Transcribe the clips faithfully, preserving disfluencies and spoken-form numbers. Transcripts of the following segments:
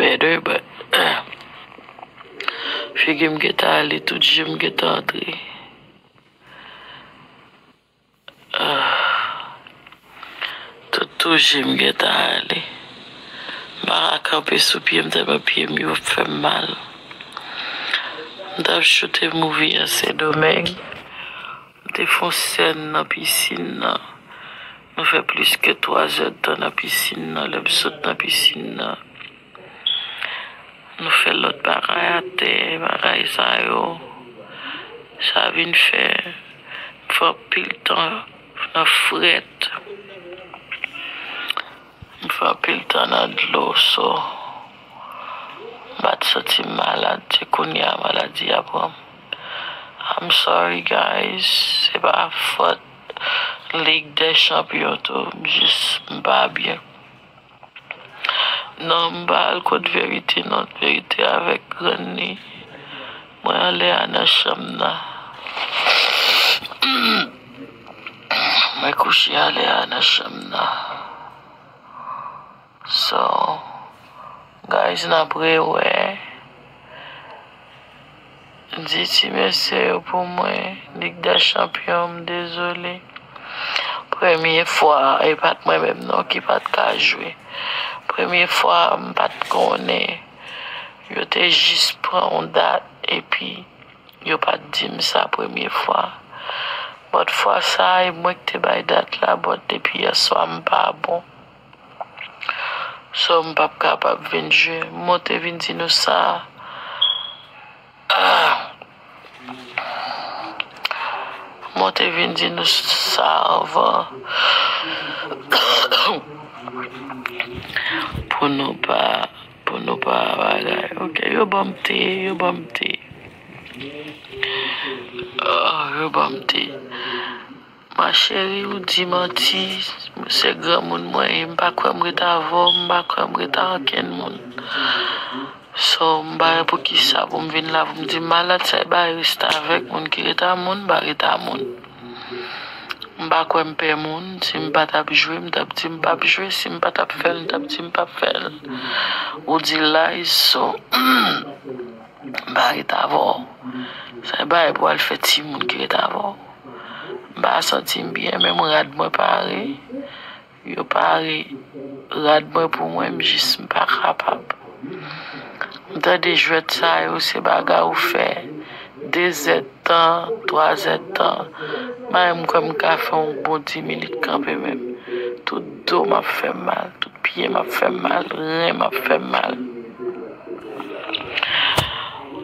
better, but figi m gentan ale, tout je m gentan antre. Ah, tout tou je m gentan ale. M pa ka kanpe sou pye m tèlman pye m yo fè m mal. M t ap choute movie an Sendomeng. M te fè yon sèn nan pisin nan. Nou fè plis ke twa zè d tan nan pisin nan. Lè m sot nan pisin nan, nou fè lòt bagay atè, bagay sa yo. Sa vin fè m fè anpil tan nan frèt. M fè anpil tan nan dlo, so m pa t santi m malad. Se kounye a maladi a pran m. I'm sorry, guys. Se pa fòt Lig dè Chanpyon tou. M jis, m pa byen. Non, m pa al kot Verite, non. Verite avèk grann li. Mwen anlè a nan chanm nan. Mwen kouche anlè a nan chanm nan. So, guys, n ap rewè. Di ti mesye yo pou mwen, Lig dè Chanpyon, m dezole. Premye fwa, e pa t mwen menm non ki pa t ka jwe. Premye fwa, m pa t konnen. Yo te jis pran yon dat, epi yo pa t di m sa premye fwa. But fwa sa, e mwen ki te bay dat la, but depi yèswa, m pa bon. So, m p ap kapab vin jwe. M monte vin di nou sa. Ah. M monte vin di nou sa anvan. Pou nou pa, pou nou pa bagay. Ok, yo ban m te, yo ban m te. Ah, yo ban m te. Ma chérie, ou di manti, se granmoun mwen ye, m pa kwè m ret avè w, m pa kwè m ret ak ankenn moun. So, m pa wè poukisa pou m vin la pou m di malad sa e bay reste avèk moun ki ret a moun, m pa ret a moun. M pa kwè m pè moun, si m pa t ap jwe, m t ap di m p ap jwe, si m pa t ap fè l, m t ap di m p ap fè l. Ou di lies, so, m pa ret avè w. Sa e bagay pou al fè timoun ki ret avè w. M pa santi m byen, menm rad mwen pare. Yo pare rad mwen pou mwen, m jis m pa kapab. M tande jwèt sa yo, se bagay ou fè de zèdtan, twa zèdtan. Mwen menm, m kwè m ka fè yon bon dis minit kanpe menm. Tout do m ap fè m mal, tout pye m ap fè m mal, ren m ap fè m mal.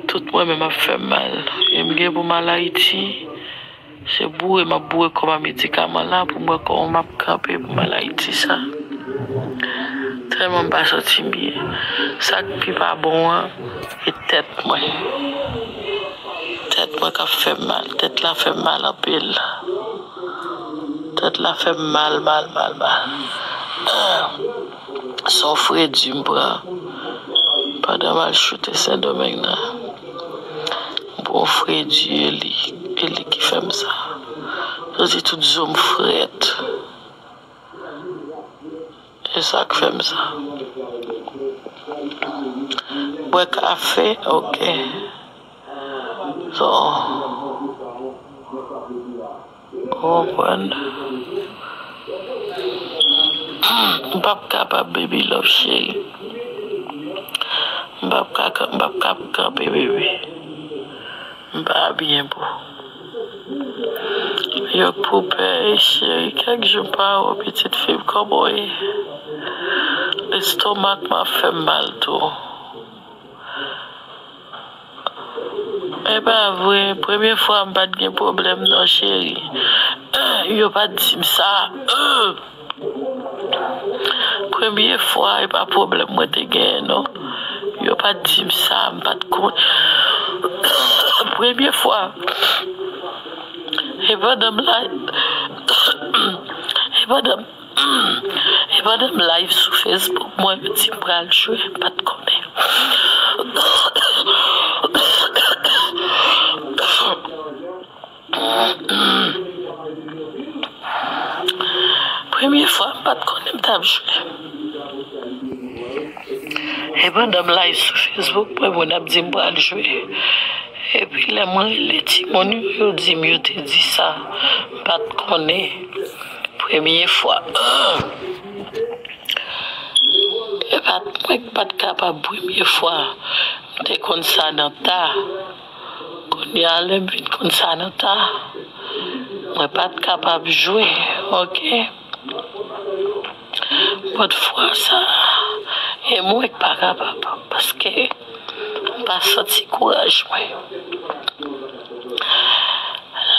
Tout mwen menm ap fè m mal. E m gen pou m al Ayiti, se boure m ap boure kò m a medikaman la pou m wè kòman m ap kanpe pou m al Ayiti sa. Tèlman m pa santi m byen. Sa k pi pa bon an, e tèt mwen. Tèt mwen k ap fè m mal. Tèt la fè m mal anpil. Tèt la fè m mal, mal, mal, mal. Se yon fredi m pran pandan m al choute Sendomeng nan. M pran yon fredi, e li, e li ki fè m sa. Santi tout zo m frèt. E sa k fè m sa. Bwè kafe, ok. So, ou konprann? M p ap kapab, baby love cheri. M p ap ka, m p ap ka kanpe, baby. M pa byen, bro. Yo k poupè, cheri, kèk jou m pa wè w, pitit fi m, kòman w ye? Lestomak mwen ap fè m mal tou. E pa vre, premye fwa m pa t gen pwoblèm non, cheri. Yo pa t di m sa. Premye fwa, e pa pwoblèm mwen te genyen non. Yo pa t di m sa, m pa t konn. Premye fwa. E pandan m la, e pandan m E pandan m live sou Facebook, mwen yo di m pral jwe, m pa t konnen. Premye fwa, m pa t konnen m t ap jwe. E pandan m live sou Facebook, mwen moun ap di m pral jwe. Epi lè mwen rele timoun yo, yo di m yo te di sa. M pa t konnen. Premye fwa. E pa t, mwen pa t kapab premye fwa. M te konn sa nan ta. Kounye a, lè m vin konn sa nan ta, mwen pa t kapab jwe, oke? But fwa sa, e mwen k pa kapab, paske m pa santi kouraj mwen.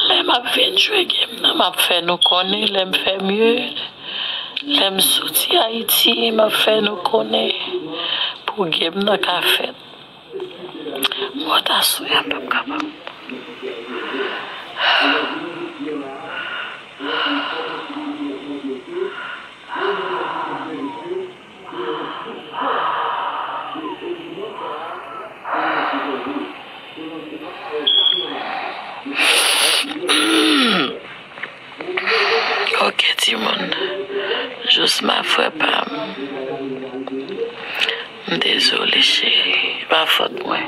Lè m ap vin jwe game nan, m ap fè nou konnen, lè m fè mye, lè m soti Ayiti, m ap fè nou konnen pou game nan ka fèt. Mwen ta sou a p ap kapab. Oke, timoun. Jous ma frè pa m. M dezole, cheri. Pa fòt mwen.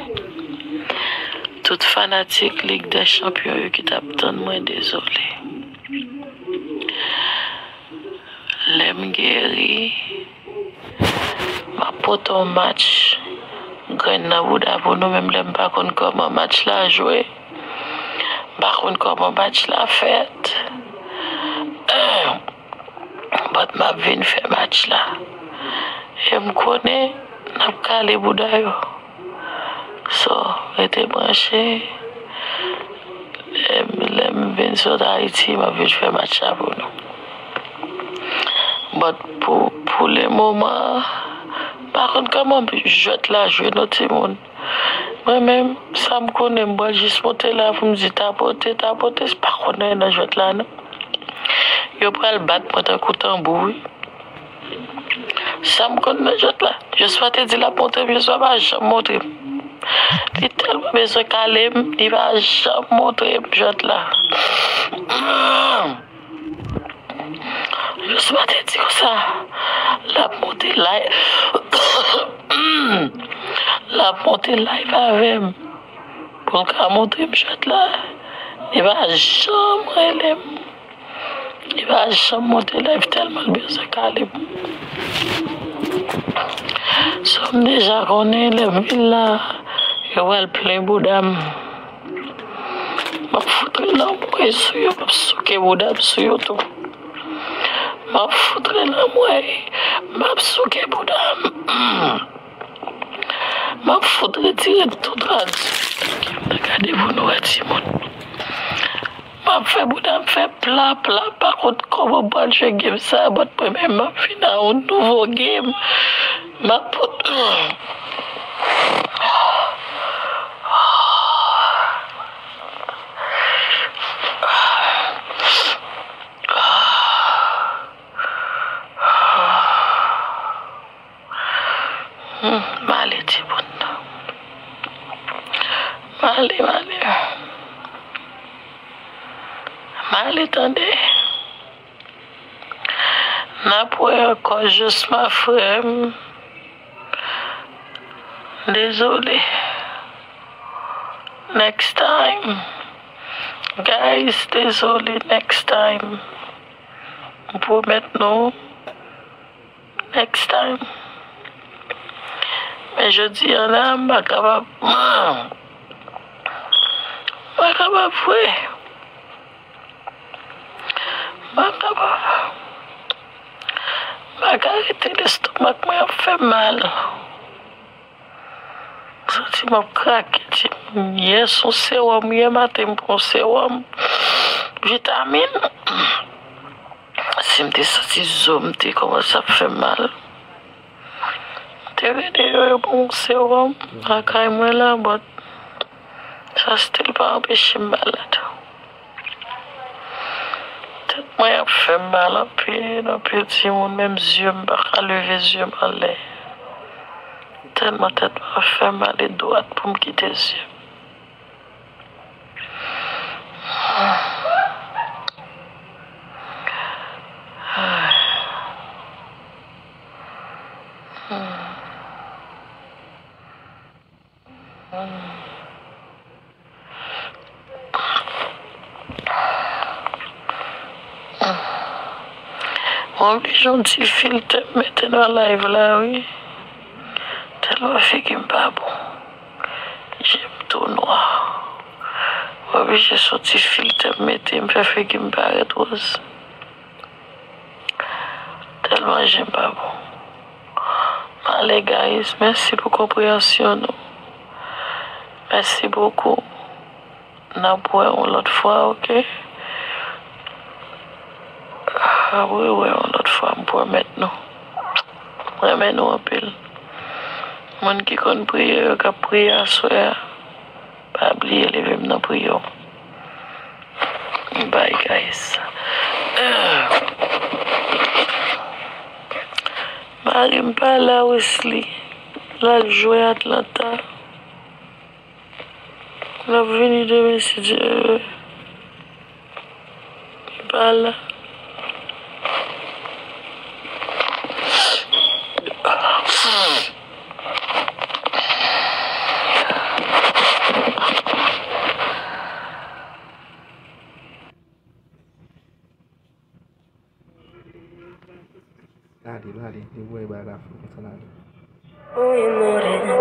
Tout fanatik Lig dè Chanpyon yo ki t ap tann mwen, dezole. Lè m geri, m ap pote yon match grenn nan bouda pou nou, menm lè m pa konn kòman match la jwe. M pa konn kòman match la fèt. But m ap vin fè match la. E m konnen n ap kale bouda yo. So, rete branche. Lè m, lè m vin sot Ayiti, m ap vin fè match la pou nou. But pou, pou le moman, m pa konn kòman jwèt la jwe non, timoun. Mwen menm, sa m konnen, m pral jis monte la pou m di tapote, tapote, se pa konn anyen nan jwèt la non. Yo pral bat mwen tankou tanbou, wi. Sa m konn nan jwèt la, Josua te di l ap montre m, Josua pa janm montre m. Li tèlman bezwen kale m, li pa janm montre m jwèt la. Josua te di konsa, l ap monte live, l ap monte live avè m pou l ka montre m jwèt la. Li pa janm rele m. Li pa janm monte live tèlman l bezwen kale m. So m deja konnen lè m vin la, yo pral plen bouda m. M ap fout lanmwey sou yo, m ap souke bouda m sou yo tou. M ap fout lanmwey, m ap souke bouda m. M ap fout retire tout rad. Gade pou nou wè timoun. M ap fè bouda m fè pla, pla, pa kont kòman m pral jwe game sa, but mwen menm m ap vin a yon nouvo game. M ap pot. Hmm, m ale, timoun. M ale, m ale. M ale, tande. N ap wè ankò, Josma, frè m. Dezole. Next time. Guys, dezole, next time. M pwomèt nou. Next time. Men jodi a la, m pa kapab. M pa kapab vre. M pa kapab. M pa ka rete, lestomak mwen ap fè m mal. Santi m ap krake, timoun. Yè se yon sewòm, yè maten m pran yon sewòm vitamin. Si m te santi zo m te kòmanse ap fè m mal, m te rele yo, yo ban m yon sewòm lakay mwen la, but sa still pa anpeche m malad. Tèt mwen ap fè m mal anpil, anpil, timoun, menm zye m pa ka leve zye m anlè. Tèlman tèt mwen ap fè m mal, e dwat pou m kite zye m. Mwen oblije yon ti filtè m mete nan live la, wi. Tèlman figi m pa bon. Je m tou nwa. Mwen oblije se yon ti filtè m mete, m fè figi m parèt wòz. Tèlman je m pa bon. Male, guys, mèsi pou konpreyansyon nou. Mèsi bokou. N ap wè yon lòt fwa, oke? N ap rewè yon lòt fwa, m pwomèt nou. M renmen nou anpil. Moun ki konn priye yo k ap priye aswè a, pa bliye leve m nan priyè w. Bye, guys. Mari m pa la, Wesley. L al jwe Atlanta. L ap vini demen si Dye vle. Li pa la. Gade, gade, li voye bagay la fou konsa la. Oye morena,